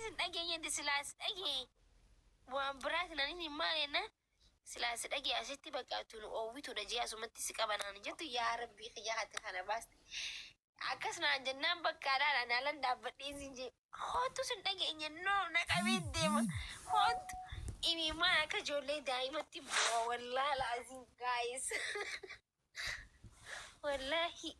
sin dhageenye silaa si dhagee waan biraati naan inni maal jennaan silaa si dhagee asitti bakka tun oowwituudha jee asumatti si qaba naan jettu. Yaa rabbii kiyya, hati kana baaste akkas naan jennaan bakka laala naalan dhaabbadhee sin jee, hoottu sin dhageenye, no na qabee deema, hoottu imimmaan akka ijoollee daa'imatti bu'a. Wallaahi laaziim guys, wallaahi.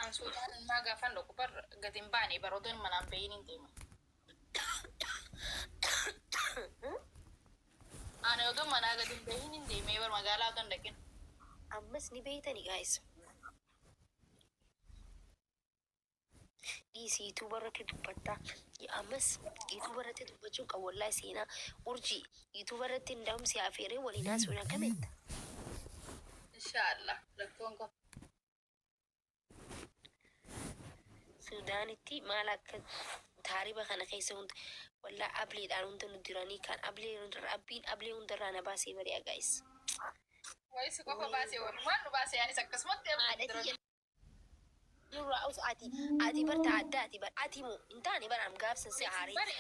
An Suudaan ilmaa gaafan dhaqu bar gadi hin baane bar, odoon manaan bahiin hin deema. Ani odoon manaa gadi hin bahiin hin deemee bar, magaalaa odoon dhaqin. Ammas ni beeytani guys. Dhiisi, YouTube irratti dubbatta. Ammas YouTube irratti dubbachuun qabu wallahi. Seenaa urjii YouTube irratti hin da'umsi afeeree waliin haasa'uun akkamitti? Inshaallah, rakkoon qabu. Suudaanitti maal akka taariba kana keessa hunda wallaa ableedhaan hunda nu diranii kan ablee hundarraa abbiin ablee hundarraa na baasee bari'a guys. Wayi si qofa baasee, walumaan nu baasee, anis akkasumatti Haadha tiyya nurraa us ati barta adda ati bar ati moo hin taane baraan gaafsan si haaree. Bari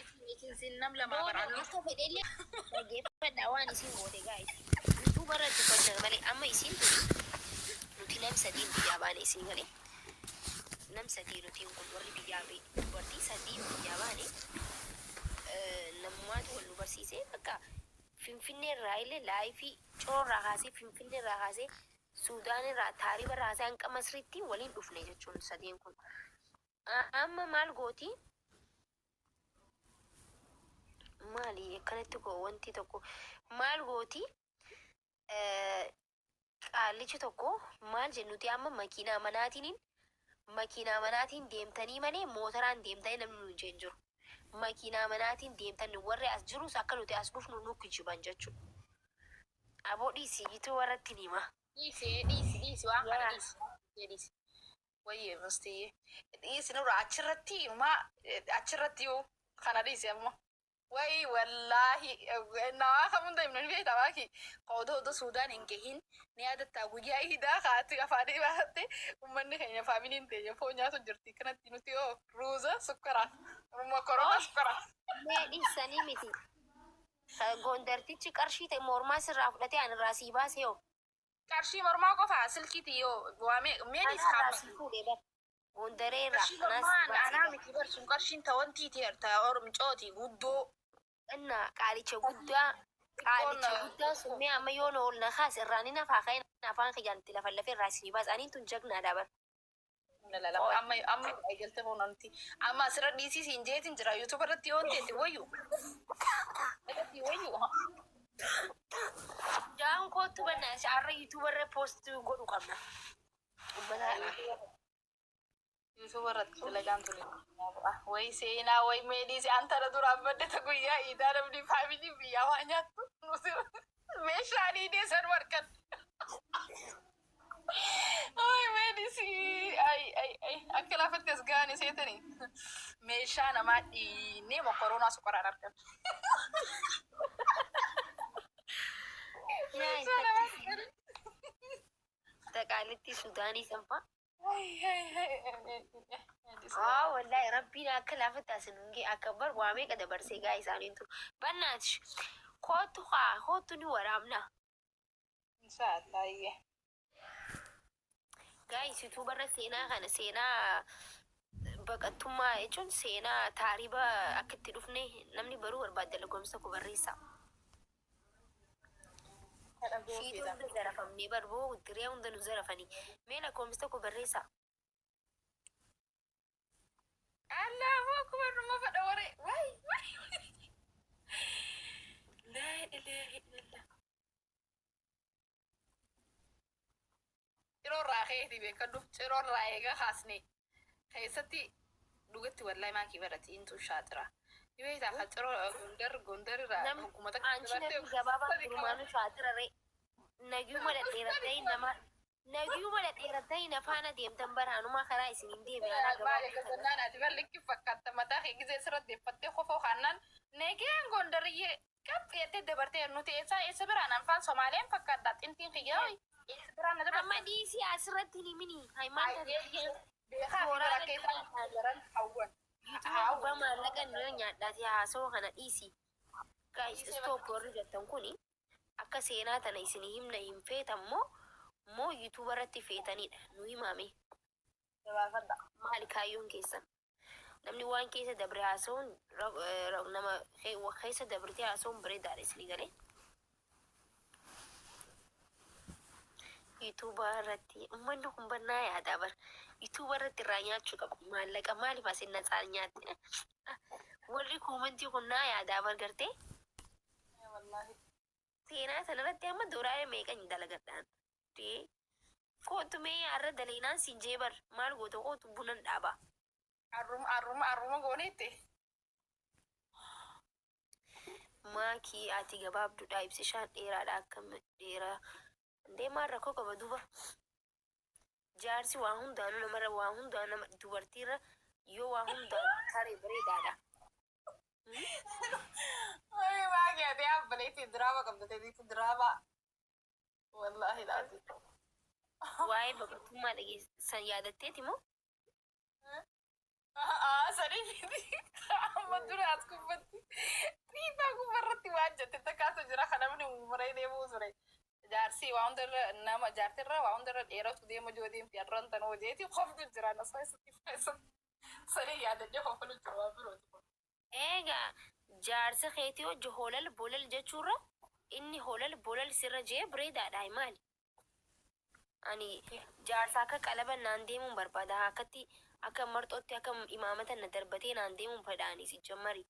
isin nam lamaa No, no, baraan. Akka fedhellee dhaggeeffadhaa waan isin goote guys. YouTube irratti dubbachaa malee amma isin tuni nuti nam sadiin biyyaa baane isin galee. Nam sadii nutiin kun warri biyyaa ba'e dubartii sadiin biyyaa baane, namummaatu wal nu barsiisee bakka Finfinnee irraa illee laayifii Ciroo irraa kaasee, Finfinnee irraa kaasee, Suudaan irraa, Taariba irraa kaasee hanqa Masriitti waliin dhufne jechuun sadeen kun. Amma maal gooti? Maali akkanatti koo wanti tokko maal gooti? Qaallichi tokko maal jennu, nuti amma makiinaa manaatiin deemtanii malee mootoraan deemtanii namni nuun jeen jiru. Makiinaa manaatiin deemtanii warri as jirus akka nuti as dhufnu nu kijiban jechuudha. Aboo dhiisi, yituu warratti ni hima. Dhiisi, dhiisi, dhiisi, waan kana. Yaa. Dhiisi, dhiisi. Wayyee mustiyye. Dhiisi nurra achirratti maa achirratti yoo kana dhiisi amma. Wayi wallaahi nawaa kam hunda himna ni beekta baaki. Odoo odoo Suudaan hin gahin ni yaadattaa guyyaa iidaa kaati afaanii baafatte uummanni keenya faamiliin teenya foon nyaatu jirti kanatti nuti yoo ruuza sukkaraa mokorona sukkaraa. Mee dhiissanii miti. Gondartichi qarshii ta'e mormaa sirraa fudhatee ani irraa sii baase yoo. Qarshii mormaa qofa silkiiti yoo waamee mee dhiisi. Anaa irraa kaabba. sii fuudhee bar. Gondaree irraa Qarshii anaa mormaa sii baasee anaa bar. miti bar, sun qarshiin ta wantiiti ta ormicooti guddoo. Inna qaalicha guddaa qaalicha guddaa sun mee amma yoo na ol na kaase irraa ni nafaa ka'e afaan kiyyaan itti lafa lafee irraa isinii baasa. Aniin tun jagnaadha bar. Amma amma eegalte boonanti. Amma asirra dhiisii siin jeetiin jira. YouTube irratti yoo teete wayyu. Irratti wayyu. Jaan kootu bannaa har'a YouTube irra post godhu qabna. Ummata YouTube irratti dalagaan tuni. Wayi seenaa, wayi mee dhiisi, an tana duraan badde ta guyyaa iidaa namni faamilii biyyaa waa nyaattu. Meeshaa dhiidee san warqan. Ay mee dhiisi, ay ay ay, akka lafatti as ga'anii seetanii meeshaa namaa dhiinee mokoronaa sukaraan argan. Yaa Meeshaa namaa dhiinee. Taqaalitti Sudaanii sanfaa. Ay ay ay ay. Haa wallahi rabbiin akka lafatti asin hunge akka bar waa meeqa dabarsee gaa isaaniin turu. Bannaati kootu haa kootu ni waraabna. Inshaallah iyyee. Guys, YouTube irra seenaa kana, seenaa baqattummaa jechuun seenaa taariba akka itti dhufne namni baruu barbaadde lakkoofsa koo barreessaa. Kadha Fiixee goofiidha. hunda zarafamnee barboo diree hunda nu zarafanii. Mee lakkoofsa koo barreessaa. Allahu akbar, numa fadha waree. Waay waay. Laa ilaaha illallah. Ciroo irraa keeti beekadhu. Ciroo irraa eegaa kaasne keessatti dhugatti wallahi maakii barati intu shaaxira. Ni beektaa ka ciroo Gondar irraa Nam hogguma takka anchi dabartee namni gabaabaan sadi qaba. durumaanuu shaatira ree. Nagyuma dhadheerattanii nama nagyuma dhadheerattanii na faana deemtan baraanumaa karaa isin hin deeme anaa Maali gabaabduu akka kana. jennaan ati bar likki fakkatta mataa kee gizee sirra deeffattee kofoo kaannaan negeen Gondariyyee qabxi jettee dabartee nuti eessa eessa biraan anfaan Somaaliyaan fakkaadha xintiin kiyyaa eessa biraan na Amma dabartan. dhiisii asirratti hin himini. Hay maal taate? Beekaa fi Tooraan bara akka isaan daran hawwan. YouTube nu nyaadhaati haasawaa kana dhiisi. Guys, Dhiisee stop bakka. Warri jettan kuni akka seenaa tana isinii himna hin feetan moo moo YouTube irratti feetanidha? Nu himaame. Gabaafadha. Maali kaayyoon keessan? Namni waan keessa dabre haasawuun nama keessa dabrtee haasawuun bareedaadha isinii galee. YouTube irratti uummanni kun bannaa yaadaa bara. YouTube irratti irraa nyaachuu qabu. Maallaqa maaliif asin natsaan nyaatti? Warri koomentii kun naa yaadaa bar gartee. Wallaahi. Seenaa sanarratti amma doolaara meeqan dalagadhaan. Kootu mee har'a dalaginaan siin jee bar maal goota kootu bunan dhaaba. Arruma arruma arruma gooneetti. Maakii ati gabaabduudha, Ibsishaan dheeraadha, akkam dheeraa. Indee maal rakkoo qaba duuba? Jaarsi waa hundaanuu namarra waa hundaa nama dubartiirra yoo waa hundaan tare bareedaadha. Ay, maakii ati abbaleetti diraama qabda ta'eeti diraama. Wallaahi laati. Waa'ee baqattummaa dhageessan yaadatteeti moo? Sanii miti. Amma dura as gubbatti. Dhiibbaa gubbarratti waan jette takkaatu jira kan namni muree deemuu ture. Jaarsi waa hundarra nama jaartirra waa hundarra dheeratu deema joo deemti har'aan tan hojeeti qoftu jira nasoo isatti sanii yaadadhee kofalu jira waan birooti. Eegaa jaarsa keetii hojii holal bolal jechuurra inni holal bolal sirra jee bareedaadha maali? Ani jaarsa akka qalaba naan deemuun barbaada. Akkatti akka marxootti akka imaamata na darbatee naan deemuun fedha ani si jammari.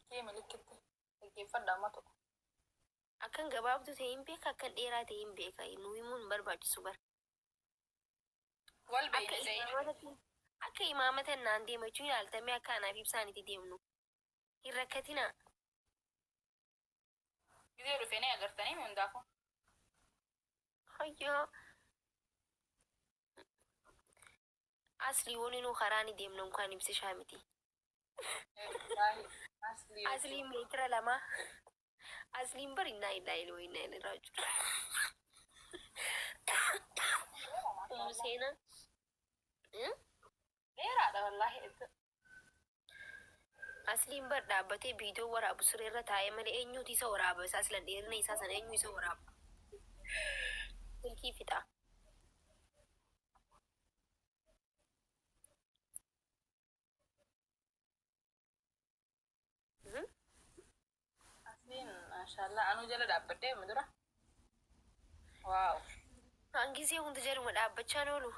Kee milikitti dhaggeeffadha amma tokko. Akkan gabaabduu ta'e hin beeka, akkan dheeraa ta'e hin beeka. Nu himuun hin barbaachisu bara. Wal Akka beeyne ta'e. imaamata akka imaamata naan deema jechuun ilaaltamee akka anaaf ibsaan itti deemnu. Hin rakkatinaa. Gizee dhufeenii agartanii hundaafuu. Hayyaa. Aslii walinuu karaa ni deemna unkaan Ibsishaa miti. Aslii. Asliin meetira 2. Asliin bari innaa illaa iluu innaa ilaa raajuu. Umu seenaa. Dheeraadha wallaahi. Asliin bar dhaabbatee viidiyoo waraabu sireerra taa'ee malee eenyuutu isa waraaba? Isaa silan dheerina isaa sana eenyu isa waraaba? Silkii fixa. Asliin maashaallah anuu jala dhaabbadhee amma dura. Wow. Hangisee hunda jaluma dhaabbachaan oolu.